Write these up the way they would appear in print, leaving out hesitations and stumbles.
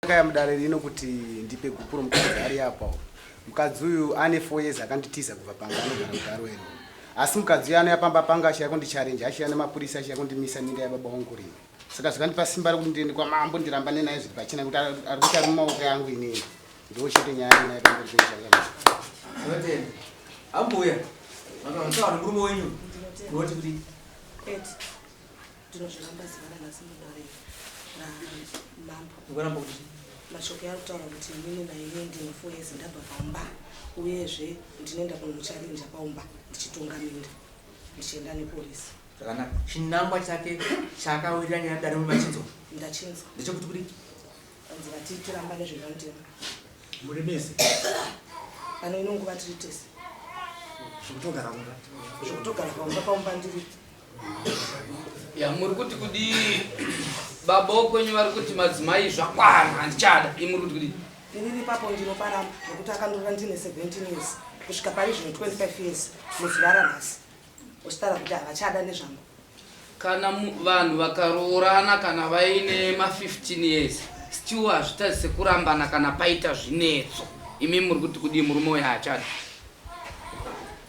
Ndakauya mudare rino kuti ndipe gupuro mukadzi ari apa uyu. Mukadzi uyu ane 4 years akanditiza kubva panga anogara kuGarwero. Asi mukadzi uyu anouya pamba panga achiya kundicharenja achiya nemapurisa achiya kundimisa minda yababa wangu kurima. Saka zvikandipa simba rekuti ndiende kwamambo ndirambane naye zviri pachena kuti ari kuti ari mumaoko yangu inini. Ndiwo chete nyaya ndinayo pamberi penyu. Tinotenda. Ambuya, makaona murume wenyu. Munoti kuti Ndinozviramba zuva ranhasi mudare ramambo. Ukaramba kuti Mashoko yaari kutaura kuti inini naiye ndine 4 years ndabva pamba uyezve ndinoenda kunomucharinja paumba ndichitonga minda ndichienda nepolisi. Zvakanaka. Chinangwa chake chaakawirira nyaya dare mumachinzwa. Ndachinzwa. Ndechekuti kuti Hanzi vati tiramba nezvepamutemo. Muri mese. Pano ino nguva tiri tese. Zvekutogara kumba. Zvekutogara paumba paumba ndiri. Ya muri kuti kudii baba wokwenyu vari kuti madzimai zvakwana handichada imi muri kuti kudii? Inini ipapo ndinoparamba nekuti akandorora ndine 17 years kusvika pari zvino 25 years muzuva ranhasi uchitaura kuti havachada nezvangu. Kana vanhu vakaroorana kana vaine ma 15 years still hazvitadzi sekurambana kana paita zvinetso. Imi muri kuti kudii murume uyo haachada?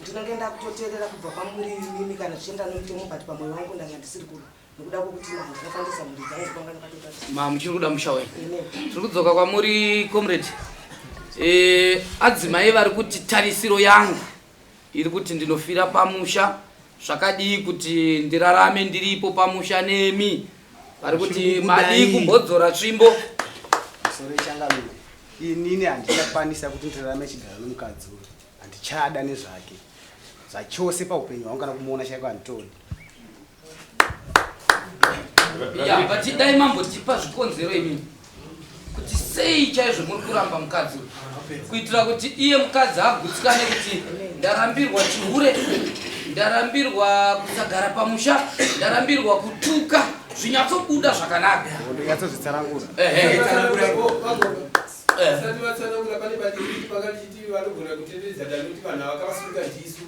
Ndinenge ndakutoteerera kubva kwamuri imimi kana zvichienda nemutemo but pamoyo wangu ndanga ndisiri kuda nekuda kwekuti handinofambisa mhuri dzangu kwanga ndakatotarisa. Ma muchiri kuda musha wenyu. Tiri kudzoka kwamuri comrade. Eh, adzimai vari kuti tarisiro yangu iri kuti ndinofira pamusha zvakadii kuti ndirarame ndiripo pamusha nemi vari kuti madii kumbodzora tsvimbo. Sorry changamire. Inini handichakwanisa kuti ndirarame chigaro nemukadzi uyu. Handichada nezvake zvachose paupenyu hwangu kana kumuona chaiko handitodi. Ya, but dai mambotipa zvikonzero imimi kuti sei chaizvo muri kuramba mukadzi uyu kuitira kuti iye mukadzi agutsikane kuti ndarambirwa chihure ndarambirwa kusagara pamusha ndarambirwa kutuka zvinyatsobuda zvakanaka. Ndonyatsozvitsanangura. Ehe. Vasati vatsanangura pane padiki panga tichiti vanogona kutenderedza dare kuti vanhu ava vakavasunga ndisu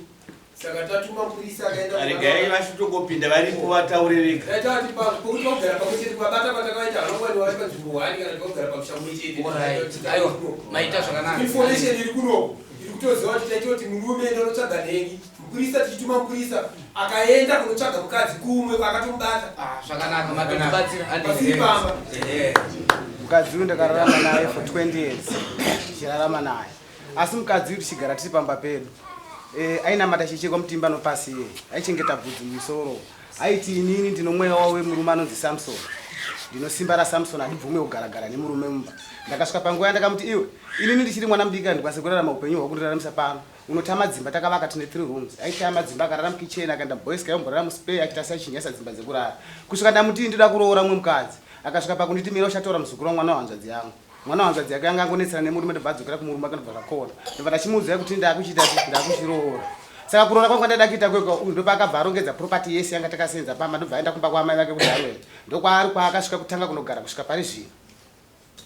saka tatuma mupurisa akaenda Regai vachitongopinda varipo vataure vega. Taita kuti pokuti vakugara pamwe chete kubabata kwatakavaita havangwani vari panzvimbo hwani kana kuti vakugara pamusha mumwe chete. Alright. Aiwa, maita zvakanaka. Information iri kuno iri kutoziva kuti taita kuti murume enda unotsvaga nhengi mupurisa tichituma mupurisa akaenda kunotsvaga mukadzi kumwe kwakatomubata. Ah, zvakanaka matotibatsira. Pasiri pamba. Mukadzi uyu ndakararama naye for 20 years tichirarama naye asi mukadzi uyu tichigara tiri pamba pedu e, ainamata chichekwa mutimba nopasi iye aichengeta bvudzi mumusoro aiti inini ndino mweya wawe murume anonzi Samson ndino simba raSamson handibvume kugaragara nemurume mumba ndakasvika panguva yandakamuti iwe inini ndichiri mwana mudiki handikwanise kurarama upenyu hwakundiraramise pano unotama dzimba takavaka tine 3 rooms aitama dzimba akarara mukicheni akaenda muboys kaimborara muspare achita seachinyasa dzimba dzekurara kusvika ndamuti ndinoda kuroora mumwe mukadzi akasvika pakunditi mira uchatora muzukuru wamwana wahanzvadzi yangu mwana wahanzvadzi yake anga angonetsana nemurume ndobva adzokera kumurume akandobva zvakona ndobva ndachimuudzai kuti ndakuchiita ndakuchiroora saka kuroora kwangu ndaida kuita kweka uyu ndopaakabva arongedza property yese yanga takasenza pamba ndobva aenda kumba kwaamai vake kudarwena ndokwaari kwaakasvika kutanga kunogara kusvika pari zvino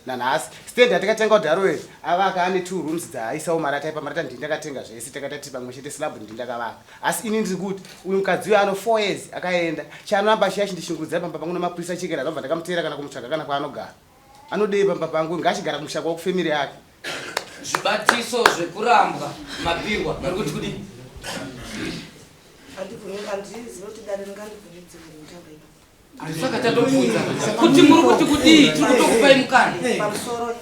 nanhasi stand yatakatenga kudharo iri avaka ane two rooms dzaaisawo marata ipa marata ndini ndakatenga zvese takaita tiri pamwe chete slab ndini ndakavaka asi ini ndiri kuti uyu mukadzi uyu ano four years akaenda chanoramba chiya chindishungurudzira pamba pangu nemapurisa chekera ndobva ndakamuteera kana kumutsvaga kana kwaanogara anodei pamba pangu ngaachigara kumusha kwavo kufamily yake. Zvibatiso zvekurambwa mapirwa muri kuti kudii? Handizive kuti dare ringandibvumidze here kutaura ipapo. Saka tatobvunza kuti muri kuti kudii, tiri kutokupai mukana. Pamusoro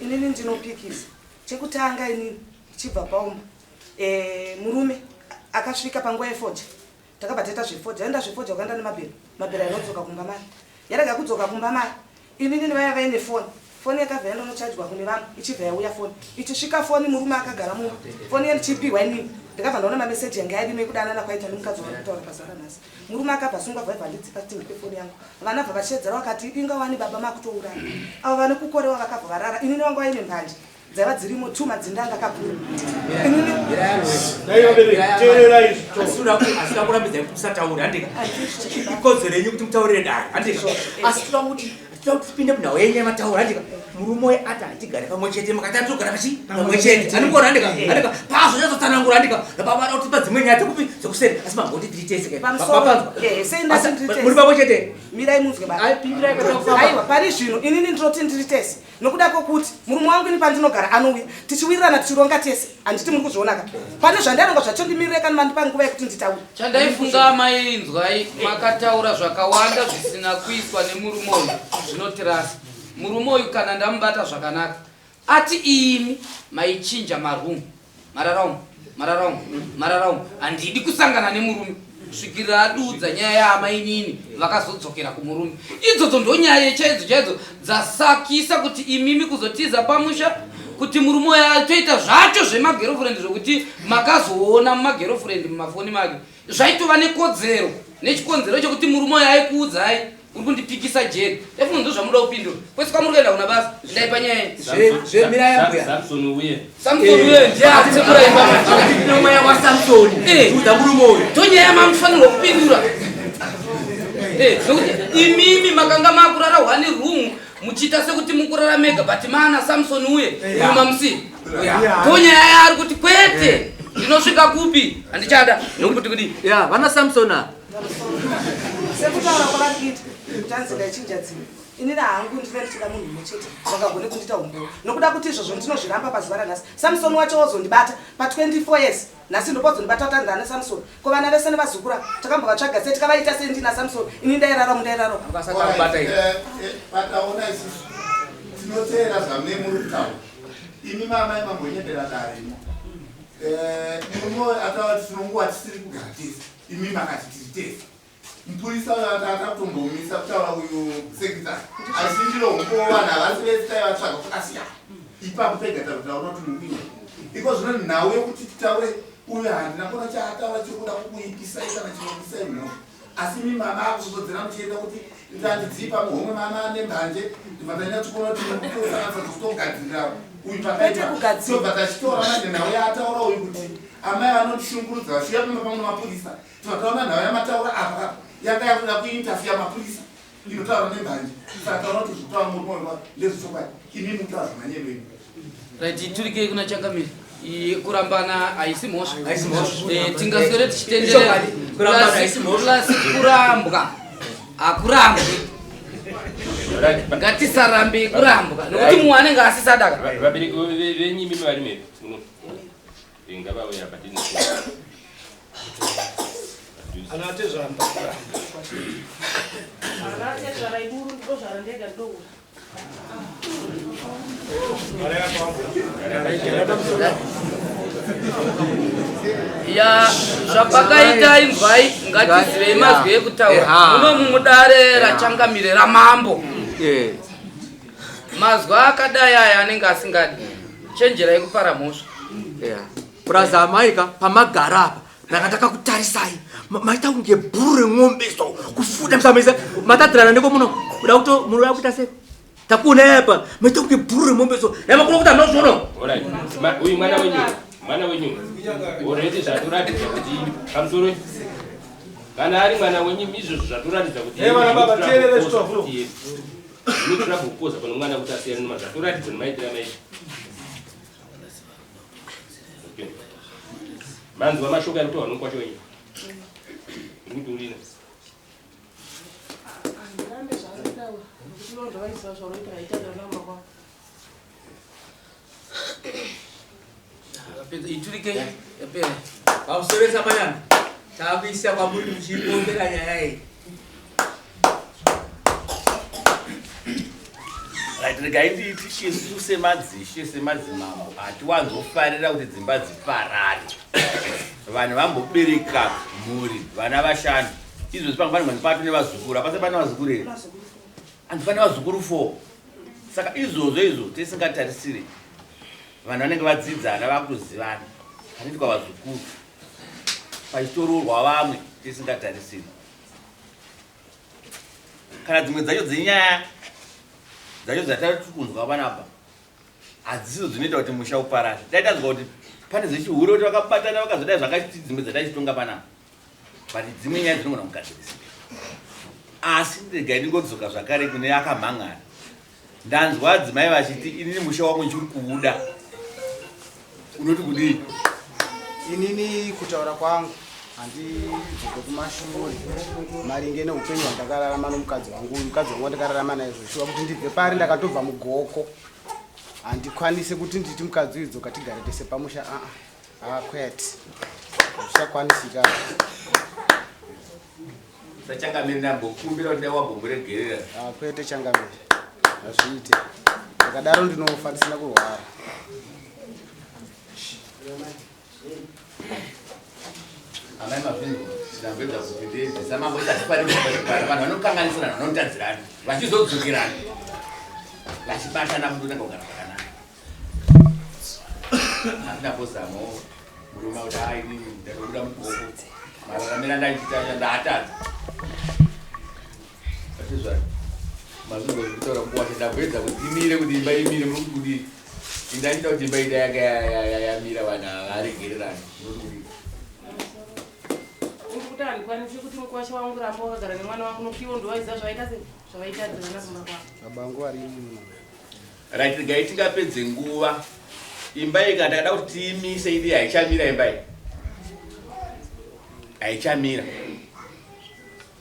inini ndinopikisa chekutanga inini ndichibva paumba eh, murume akasvika panguva yefodya takabva taita zvefodya aenda zvefodya ukaenda nemabhero mabhero ainodzoka kumba mari yarega kudzoka kumba mari Inini vaya vaine foni foni yakabva yandonochajwa kune vamwe ichibva yauya foni ichisvika foni murume akagara mumba foni yandichipihwa inini ndakabva ndaona mameseji yanga yarimo ekudanana kwaita nemukadzi wari kutaura pazuva ranhasi murume akabva asungwa bvaibva andidzipa kuti ndipe foni yangu vana bva vachedzera vakati inga wani baba makutouraya avo vane kukorewa vakabva varara inini wanga vaine mbanje dzaiva dzirimo tu madzinda anga akakura asina kurambidza kuti musataure handika ikodzero yenyu kuti mutaurire dare handika asi toda kuti Tinoda kuti tipinde munhau yenyu yamataura handika. Murume uyu ati hatigare pamwe chete makati atogara pachi pamwe chete. Andikuona handika handika paazonyatsotsanangura handika. Baba vada kutipa dzimwe nyaya dzekupi dzekuseri asi mamboti tiri tese kai. Pamusoro. Eh, sei ndati ndiri tese? Muri pamwe chete. Mirai munzwe baba. Ai pindirai kana Aiwa, pari zvino inini ndinoti ndiri tese. Nokuda kwokuti murume wangu ini pandinogara anouya tichiwirirana tichironga tese. Handiti muri kuzviona ka? Pane zvandaronga zvachondimirire kana mandipa nguva yekuti nditaure. Chandaifunga amai inzwai makataura zvakawanda zvisina kuiswa nemurume uyu zvinotirasa. Murume uyu kana ndamubata zvakanaka ati imi maichinja maroom marara umu marara umu marara umu handidi kusangana nemurume kusvikirira adudza nyaya yaamainini vakazodzokera kumurume. Idzodzo ndonyaya chaidzo chaidzo dzasakisa kuti imimi kuzotiza pamusha kuti murume uyo atoita zvacho zvemagerofurendi zvekuti makazoona mumagerofurendi mumafoni make zvaitova nekodzero nechikonzero chekuti murume uyo aikuudzai uri kundipikisa jeri efunga ndo zvamunoda kupindura kwese kwamuri kuenda kuna basa ndai panyaya iyi. Zvemirai mbuya. Samson uye. Samson uye ndiye atsemura imba manje. Tino mweya wa Samson. Udza murume uyu. Tonyaya mamufanirwa kupindura. Nokuti imimi makanga makurara one room muchiita sekuti mukurara mega but maana Samson uye uyu mamusiya. Tonyaya yaari kuti kwete ndinosvika kupi handichada nokuti kudii. Ya, vana Samson ava. Sekutaura kwavari kuita kuti hanzi ndaichinja dzimwe inini hangu ndinenge ndichida munhu mumwe chete vangagone kundiita umbowo nokuda kuti izvozvo ndinozviramba pazuva ranhasi. Samson wacho wozondibata pa24 years nhasi ndopozondibata kuti hanzi ana Samson ko vana vese nevazukuru ava takambovatsvaga sei tikavaita sei ndina Samson ini ndairaramo ndairaramo. Pataona isusu tinoteera zvamune muri kutaura imi mamai mambonyebera dare imo. Murume uyu ataura kuti tinonguva tisiri kugara tese imi makati tiri tese. Mupurisa uyo ati akakutombomisa kutaura uyu secretary asi ndiro humbowo vanhu havasi vese taivatsvaga kwakasiyana ipapo pega takutaura kuti mukunya iko zvino nhau yekuti titaure uyu handina kuona chaataura chekuda kukuipisai kana chinokuisai mhosva asi imi mama akuzotodzera muchienda kuti ndandidzipa muhomwe mama nembanje ndibva ndanyatsokuona kuti mukutosanganisa kutogadzirira uyu pakaipa tobva tachitora manje nhau yaataura uyu kuti amai vanotishungurudza vachiuya pamba pamwe nemapurisa Tinotaura nhau yamataura apa apa yanga yakuda kuinterfere mapurisa inotaura nembanje saka taura kuti zvekutaura murume wekwa ndezvechokwadi imi mutaura zvemanyero enyu. Right, turikei kuna changamire. Kurambana haisi mhosva. Haisi mhosva. Tingaswere tichitenderera. Ichokwadi. Kurambana haisi mhosva. Plus kurambwa hakurambwi. Ngatisarambe kurambwa nokuti mumwe anenge asisadaka. Vabereki venyu imimi vari mepi? Muno. Ngavauye apa tine. Ana atezvara mudakara. Ana atezvara iburu ndozvara ndega ndoura. Ya zvapakaita inzwai ngatizivei mazwi ekutaura muno mumudare rachangamire ramambo. Mazwi akadai aya anenge asingadi. Chenjerai kupara mhosva. Purazi amai ka pamagara apa ndanga ndakakutarisai maita kunge bhuru remombe so kufuda musamisa matatirana neko muno kuda kuto munoda kuita sei takuona apa maita kunge bhuru remombe so yamakuna kuti hamuna kuzviona. Uyu mwana wenyu mwana wenyu already zvatoratidza kuti pamusoro kana ari mwana wenyu izvozvo zvatoratidza kuti Hey, vana baba, teerere zvitovuno. Zvinotora kukoza pano mwana kuti asiyane nema zvatoratidza nemaitira maita. Okay. Manzwa mashoko ari kutaurwa nomukwasha wenyu. Uri kuti urina. Handirambe zvaanotaura nekuti ivo ndovaiziva zvaunoita vaita ndanamba kwavo. Yapedza iturike yapera. Pamusoresa manyana takuisa kwamuri muchipombera nyaya iyi. Right, regai nditi isu semadzishe semadzimambo hatiwanzofarira kuti dzimba dziparare. Vanhu vambobereka mhuri vana vashanu izvozvi panga pane pato nevazukuru hapasi pane vazukuru here? Hanzi pane vazukuru 4. Saka izvozvo izvo tisingatarisire vanhu vanenge vadzidzana vakuzivana panoitwa vazukuru pachitoroorwa vamwe tisingatarisiri. Kana dzimwe dzacho dzenyaya dzacho dzatari tiri kunzwa panapa hadzisidzo dzinoita kuti musha uparare. Dai tanzwa kuti pane zvechihure kuti vakabatana vakazodai zvakati dzimwe dzataichitonga panapa, but dzimwe nyaya dzinogona kugadzirisika. Asi regai ndingodzoka zvakare kune akamhan'ara. Ndanzwa adzimai vachiti inini musha wangu ndichiri kuuda. Unoti kudii? Inini kutaura kwangu handidzoke kumashure maringe neupenyu hwandakararama nomukadzi wangu uyu. Mukadzi wangu wandakararama naye zvoshuwa kuti ndibve pari ndakatobva mugoko. Handikwanise kuti nditi mukadzi uyu dzoka tigare tese pamusha aa ah, kwete zvichakwanisika. Sachangamire ndambokumbira kuti dai wambomuregerera. Ah, kwete changamire hazviite ndakadaro ndinofa ndisina kurwara. Amai mazvinzwa ndamboedza kuti ndiedze samambo ita vanhu vanokanganisana vanotadzirana vachizodzokerana vachibatana mundotanga kugara zvakanaka. Handina mbozamawo murume kuti hai inini ndatobuda mugoko mararamiro andachiita ndaatadza. Atizvani mazvinzwa zvekutaura mukuwasha ndamboedza kuti imire kuti imba imire muri kuti kudii? Indachida kuti imba ida yanga yamira vanhu ava varegererana muri kuti kudii? Kuti handikwanisi kuti mukwasha wangu ramba wakagara nemwana wangu nokuti ivo ndovaiziva zvavaita se zvavaitadzirana kumba kwavo. Baba vangu vari muno. Right, regai tingapedze nguva. Imba iyi kana takada kuti tiimise idi haichamira imba iyi. Haichamira.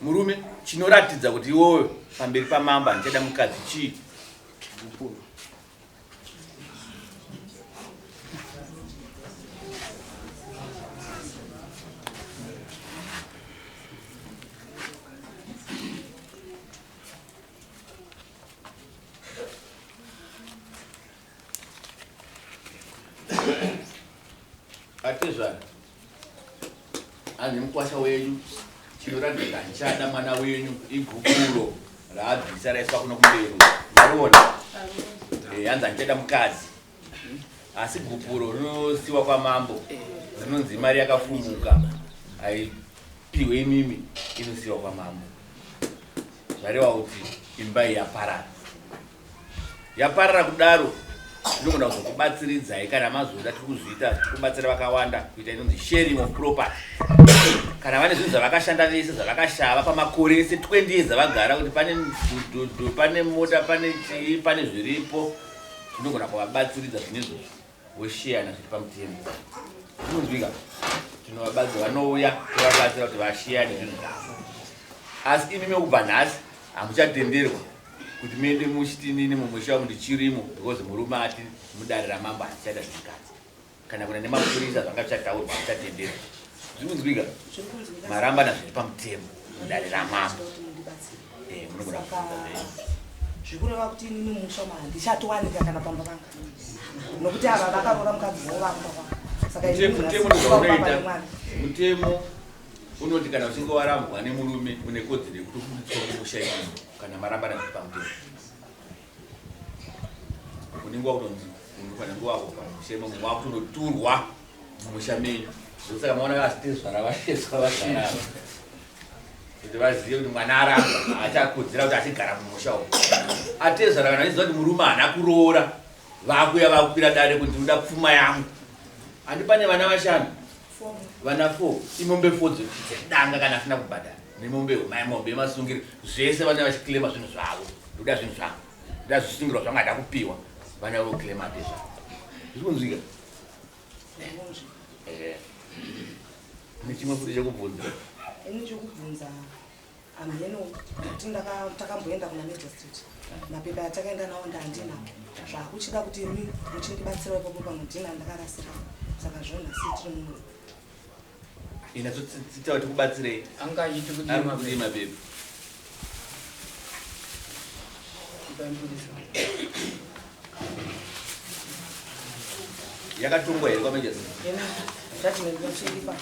Murume chinoratidza kuti iwoyo pamberi pamambo handichada mukadzi chii? Gupuro. Atezvara hanzi mukwasha wenyu chinoratidza kuti handichada mwana wenyu igupuro raabvisa raiswa kuno kumberi mariona hanzi handichada mukadzi asi gupuro rinosiwa kwamambo rinonzi imari yakafumuka haipiwe imimi inosiwa kwamambo zvareva kuti imba iyi yaparara yaparara kudaro tinogona kuzokubatsiridzai kana mazoda tiri kuzviita tiri kubatsira vakawanda kuita inonzi sharing of property kana vane zvinhu zvavakashanda vese zvavakashava pamakore ese 20 years avagara kuti pane dhudhudhu pane mota pane chii pane zviripo tinogona kuvabatsiridza zvinhu izvozvo vosheyana zviri pamutemo zvinonzwika tinovabatsira vanouya tovabatsira kuti vasheyane zvinhu zvavo asi imi mekubva nhasi hamuchatenderwa kuti muende muchiti inini mumusha wangu ndichirimo because murume ati mudare ramambo handichaita zvemukadzi kana kuna nemapurisa zvanga zvichataurwa hamuchatenderwa zvikunzwika marambana zviri pamutemo mudare ramambo munogona kubvunza zvenyu zvikureva kuti inini mumusha umu handichatowanika kana pamba panga nokuti ava vakaroora mukadzi wavo vakumba kwavo saka inini Mutemo nhasi ndozvaunoita. ndikuva pamba nemwana. Mutemo unoti kana uchinge warambwa nemurume une kodzero yekutobuditswa mumusha imomo kana marambana zviri pamutemo unenge wakutonzi unofanira kunge wakubva mumusha imomo wakutonoturwa mumusha menyu ndosaka maona vasitezvara vatezva vagara ava kuti vazive kuti mwana arambwa haachakodzera kuti achigara mumusha umu atezvara kana vachiziva kuti murume haana kuroora vakuya vakukwira dare kuti ndinoda pfuma yangu handi pane vana vashanu vana 4 imombe 4 dzedanga kana asina kubhadhara nemombe huma yemombe yemasungiro zvese vana vachiclaima zvinhu zvavo ndoda zvinhu zvangu ndoda zvisungirwa zvangu hada kupiwa vana voclaima atezvara zviri kunzwika nechimwe futi chekubvunza Ini chekubvunza hamheno kuti takamboenda kuna magistrate mapepa atakaenda nawo ndandinawo zvakuchida kuti imi muchindibatsira ipapo pamwe ndina ndakarasira saka zvonhasi tiri muno ina totita kuti kubatsirei Anga achiti kudii ari mapepa? kudii mapepa yakatongwa here kwamagistrate ena judgment muchiripa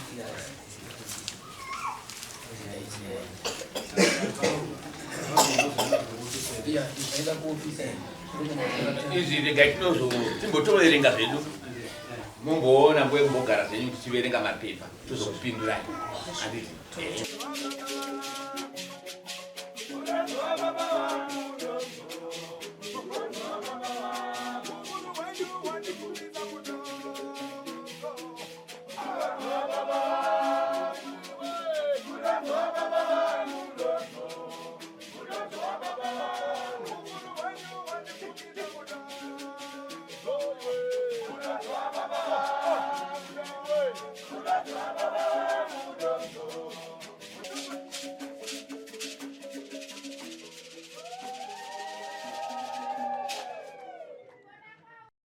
Izvi regai tinozo timbotoverenga zvedu mumboona mbuye kumbogara zvenyu tichiverenga mapepa tozokupindurai handiti.